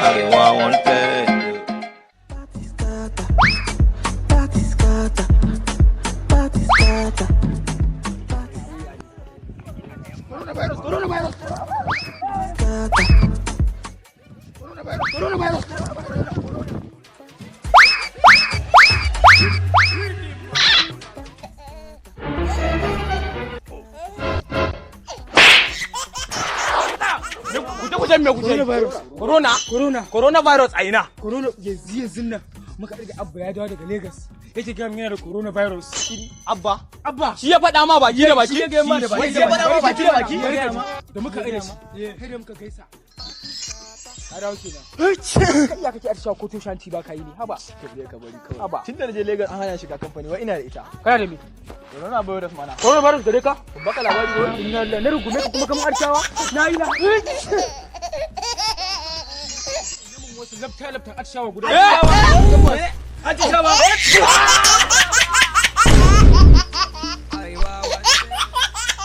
Arewa wanted. Party scatter, party scatter, party scatter. Coronavirus, coronavirus, Scatter. coronavirus, coronavirus. Guje-gujen me guje? Coronavirus. Corona? Corona. Coronavirus a ina? Corona yanzu yanzu nan muka ɗaga Abba ya dawo daga Lagos. Yake gaya min yana da coronavirus. Abba. Abba. Shi ya faɗa ma baki da baki? Shi ya gaya ma da baki. Shi ya faɗa ma baki da baki? Da muka aire shi. Sai da muka gaisa. Ka dawo kenan. Kai ya kake atishawa ko tushanci ba ka yi ne? Haba. Ka je ka bari kawai. Haba. Tun da na je Lagos an hana shiga kamfani wa ina da ita. Kana da me? Coronavirus mana. Coronavirus gare ka? Ban baka labari ba. Inna lillahi na rungume ka kuma kamar atishawa. Na yi na. Wasu lafta laftan atishawa guda.